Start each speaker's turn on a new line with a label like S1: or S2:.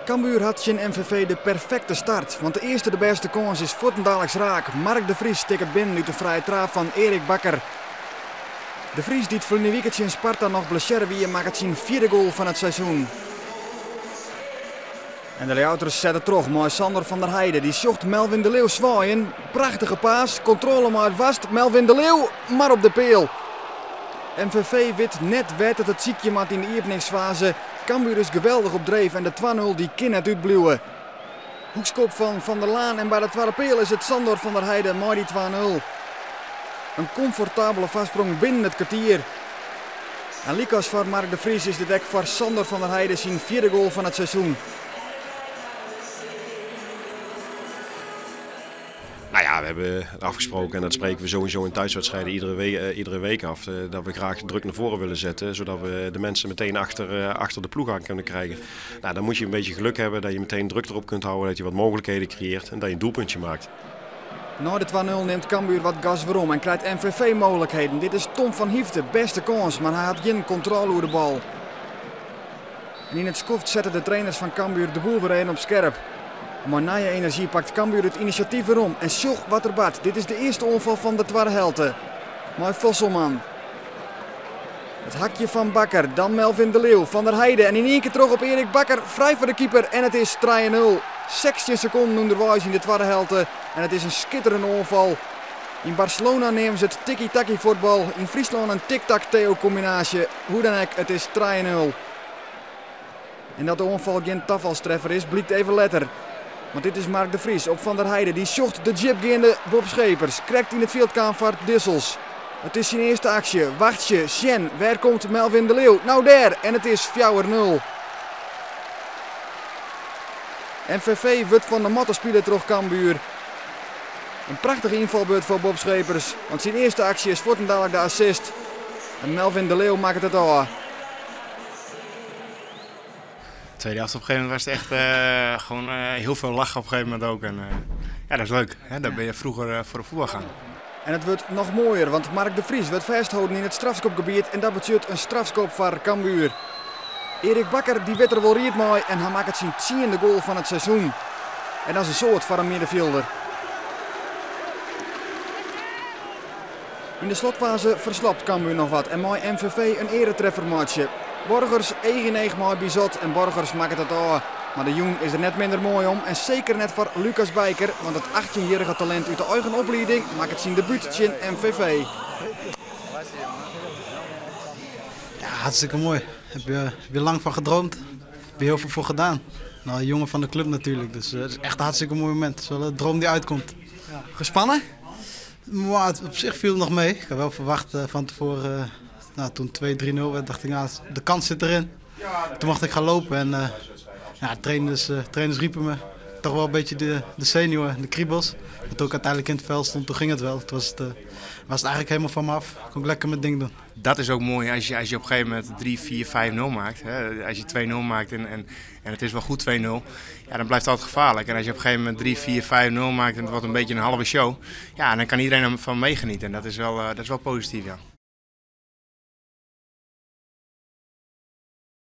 S1: Cambuur hat tsjin MVV de perfekte start, want de earste de bêste kâns is fuortendaliks raak. Mark de Vries tikket binnen út de frije traap fan Erik Bakker. De Vries, dy't ferline wike tsjin Sparta noch blessearre wie, makket syn fjirde goal fan it seizoen. En de Ljouwerters sette troch mei Sander van der Heide. Dy sjocht Melvin de Leeuw swaaien. Prachtige paas, kontrôle mei it woarst. Melvin de Leeuw, mar op de peal. MVV wit net wêr't it it sykje moat yn de iepeningsfaze. Cambuur is geweldich op dreef en de 2-0 dy kin net útbliuwe. Hoekskop fan Van der Laan en by de twadde peal is it Sandor van der Heide mei dy 2-0. In komfortabele foarsprong binnen it kertier. En lykas foar Mark de Vries is dit ek foar Sandor van der Heide syn fjirde goal fan it seizoen.
S2: Nou ja, we hebben afgesproken en dat spreken we sowieso in thuiswedstrijden iedere week af. Dat we graag druk naar voren willen zetten, zodat we de mensen meteen achter de ploeg aan kunnen krijgen. Nou, dan moet je een beetje geluk hebben dat je meteen druk erop kunt houden, dat je wat mogelijkheden creëert en dat je een doelpuntje maakt.
S1: Nei de 2-0 nimt Cambuur wat gas werom en krijt MVV mooglikheden. Dit is Tom van Hyfte, bêste kâns, mar hy hat gjin kontrôle oer de bal. En yn it skoft sette de trainers fan Cambuur de boel wer even op skerp. Mei nije enerzjy pakt Cambuur it inisjatyf werom en sjoch wat der bart. Dit is de earste oanfal fan de twadde helte. Mei Vosselman. It hakje fan Bakker, dan Melvin de Leeuw, Van der Heide en yn ien kear troch op Erik Bakker, frij foar de keeper en it is 3-0. 16 sekonden ûnderweis yn de twadde helte en it is in skitterende oanfal. Yn Barcelona neame se it tiki-taki fuotbal, yn Fryslân in tik-tak-teo kombinaasje. Hoe dan ek, it is 3-0. En dat de oanfal gjin tafalstreffer is, blykt even letter. Want dit is Mark de Vries op Van der Heide. Dy sjocht de djipgeande Bob Schepers. Krekt yn it fjild kaam foar Dissels. It is syn earste aksje. Wachtsje, sjen, wêr komt Melvin de Leeuw? Nou dêr! En it is 4-0. MVV wurdt fan de matte spile troch Cambuur. In prachtige ynfalbeurt foar Bob Schepers, want syn earste aksje is fuortendalik de assist. En Melvin de Leeuw makket it ôf.
S3: Tweede helft op een gegeven moment was het echt gewoon heel veel lachen op een gegeven moment ook. En ja, dat is leuk. Hè? Daar ben je vroeger voor de voetbal gaan.
S1: En it wurdt noch moaier, want Mark de Vries wurdt fêstholden yn it strafskopgebiet en dat betsjut in strafskop foar Cambuur. Erik Bakker dy wit der wol ried mei en hy makket syn tsiende goal fan it seizoen. En dat is in soad foar in middenfjilder. Yn de slotfaze ferslapt Cambuur noch wat en mei MVV in earetreffer meitsje. Borgers each yn each mei Bizot en Borgers makket it ôf. Mar de jûn is der net minder moai om en seker net foar Lucas Bijker, want it 18-jierrige talint út de eigen oplieding makket syn debút tsjin MVV.
S4: Ja, hartstikke moai. Heb je, heb je lang van gedroomd. Heb je heel veel voor gedaan. Nou, jongen van de club natuurlijk. Dus het is echt een hartstikke mooi moment. Het is wel een droom die uitkomt.
S1: Ja. Gespannen?
S4: Maar het op zich viel het nog mee. Ik had wel verwacht van tevoren, nou, toen 2-3-0 werd, dacht ik, nou, de kans zit erin. Toen mocht ik gaan lopen en ja, trainers riepen me. Toch wel een beetje de zenuwen, de kriebels. Maar toen ik uiteindelijk in het veld stond, toen ging het wel. Toen was het eigenlijk helemaal van me af. Kon ik lekker mijn ding doen.
S3: Dat is ook mooi als je op een gegeven moment 3, 4, 5-0 maakt. Hè. Als je 2-0 maakt en het is wel goed 2-0, ja, dan blijft het altijd gevaarlijk. En als je op een gegeven moment 3, 4, 5-0 maakt en het wordt een beetje een halve show, ja, dan kan iedereen ervan meegenieten. En dat is wel positief, ja.